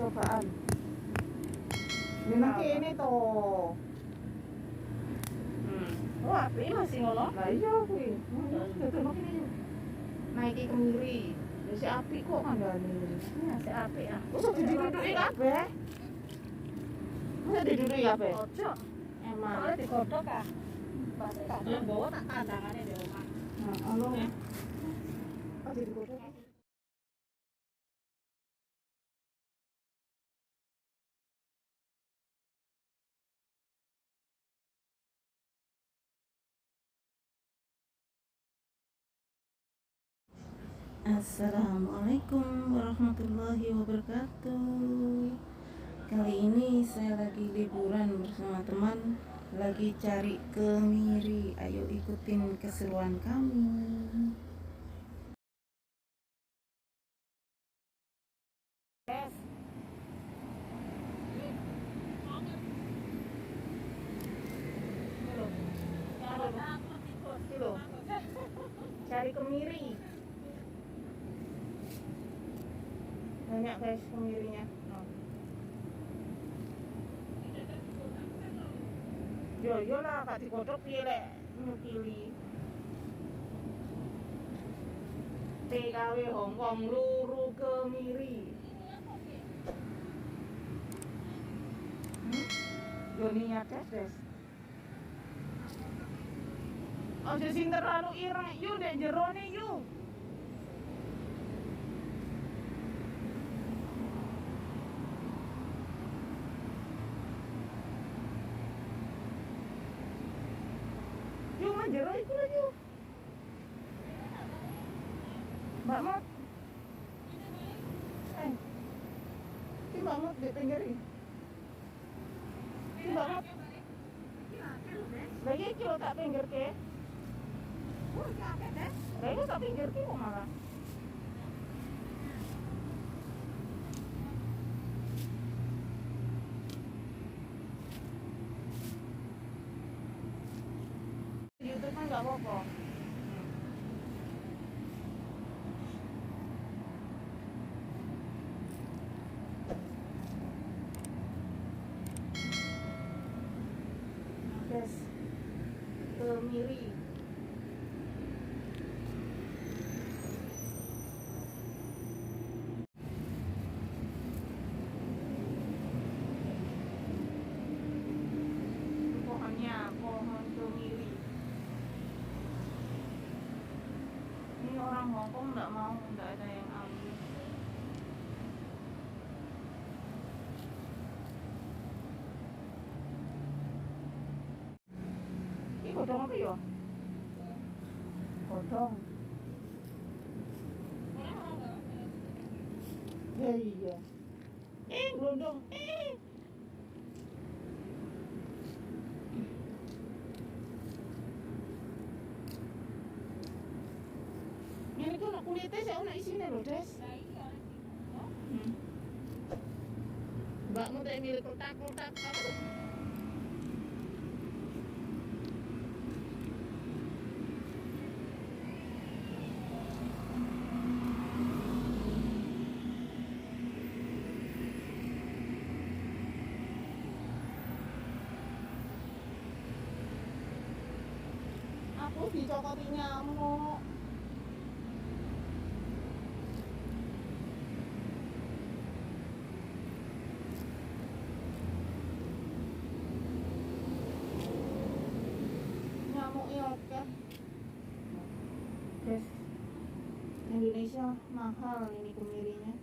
Cobaan. Ya nang kene to. Oh, apik masih ngono. Lah iya kuwi. Dodono kene. Naiki kemiri. Ya sik apik kok kandhane. Iya, sik apik ah. Wis aja diduduki kabeh. Wis diduduki kabeh. Ojo. Emang. Soale digodhog ah. Pasti tak gelem bawa tak tandangane di omah. Heeh lho. Aja digodhog. Assalamualaikum warahmatullahi wabarakatuh. Kali ini saya lagi liburan bersama teman, lagi cari kemiri. Ayo ikutin keseruan kami. Cari kemiri. Banyak guys kemirinya. No. Yo yo lah kak digodhog piye lek nyukili. TKW Hongkong luru kemiri. Yo niat guys. Ojo sing terlalu ireng, yu ndek jerone yu. Yu manjero iku lho yu. Mbak Mot. Iki Mbak Mot ndek pinggir iki. Iki Mbak Mot. Lah iki lho tak pinggirke. Lah iku tak pinggirke kok malah. YouTube kan nggak apa-apa. Guys, kemiri. Pohonnya, pohon kemiri. Ini orang Hongkong nggak mau, nggak ada yang ambil. Ini godong apa ya? Godong. Ya iya. Glondong. Ini tuh nak kulitnya saya nak isine lho, Des. Lah iya. Mbakmu tak milih kotak-kotak apa? Aku dicokoti nyamuk. Nyamuknya oke. Guys, Indonesia mahal ini kemirinya.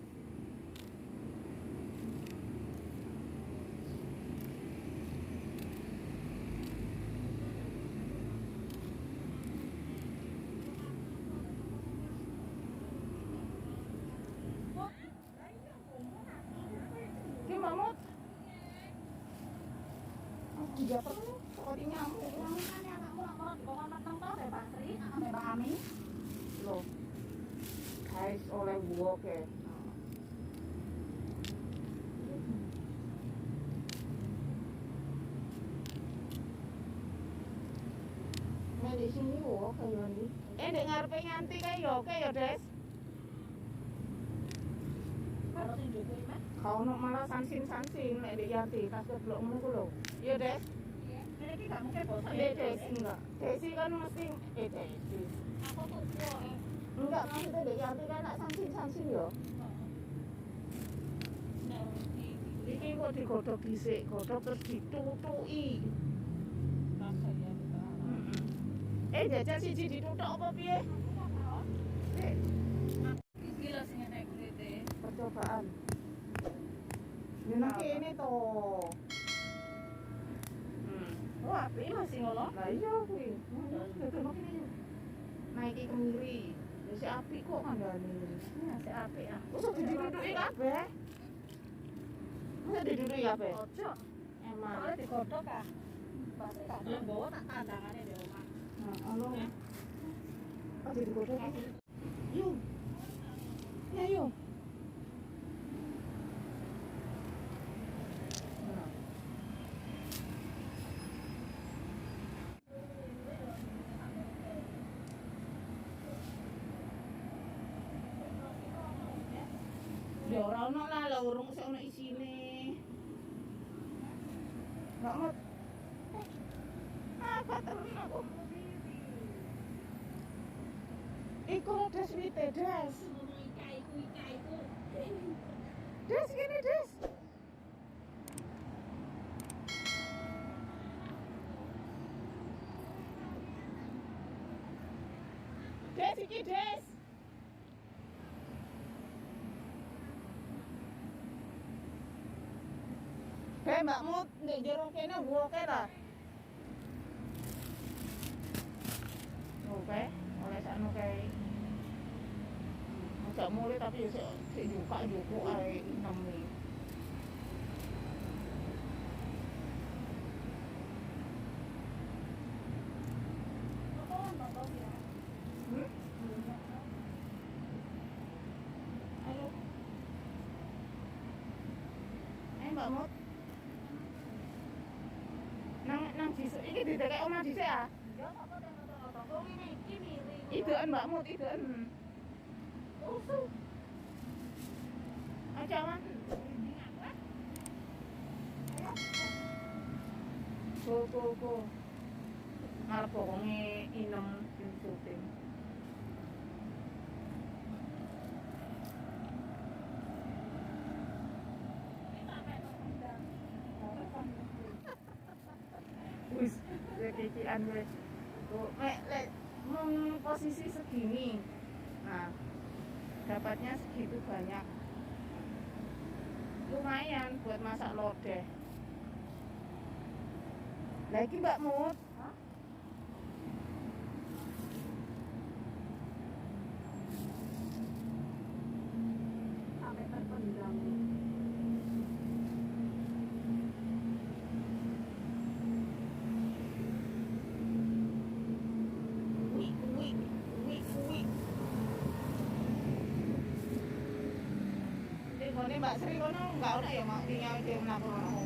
Mamut. Aku juga perlu cokoti nyamuk. Makane anakmu lak ora dikon meteng to, Mbak Sri, ambek Mbak Ami. Loh. Guys, oleh buok ya. Nah, di sini wok kayak ini. Ndek ngarepe nganti kae yo oke ya, Des. Karo sing njogo iki, Mas. Kau ono malah sansin-sansin nek ndek Yanti tas keblok ngono ku lho. Iya, Des. Iya. Nek iki gak mungkin bosok. Iya, Desi enggak. Desi kan mesti Desi. Aku tuku Enggak, maksudnya ndek Yanti kan nak sansin-sansin yo. Iki kok digodhog dhisik, godhog terus ditutuki. Jajal siji ditutuk apa piye? Iki lho sing enek kulite. Percobaan. Ya nang kene to. Wah, apik masih ngono. Lah iya kuwi. Nah iki kemiri. Ya sik apik kok kandhane. Ya sik apik ah. Wis ditutuki kabeh. Wis ditutuki kabeh. Ojo. Emang. Soale digodhog ah. Pasti tak nggawa tak tandangane ndek omah. Nah, anu. Aja digodhog. Yuk. Ya yuk. Nah. Ya ora ono lah, lah urung sik ono isine. Enggak ngot. Ah, baterin aku. Iku lho Des wite, Des. Iku. Des gini, Des. Des iki, Des. Kayak mbakmu ndek jero kene woke ta. Oke, oleh sakno kae. Ojo mulih tapi ya sik njukak-njukuk ae nemi. Ayo. Ayo Mbak Mut. Nang dhisik iki didekek omah dhisik ah. Ya kok kok ngoto-ngoto ngene iki miring. Ideen Mbak Mut, ideen. Usul. Aja man. Go go go. Ngarep bokonge inem sing syuting. Wis, kekian wis. Tuh, mek lek mung posisi segini. Nah, dapatnya segitu banyak. Lumayan buat masak lodeh. Lagi Mbak Mut. Hah? Sampai terpendam. Wih. Ini Mbak Sri kono enggak ono ya mak tinggal dhewe mlaku ono.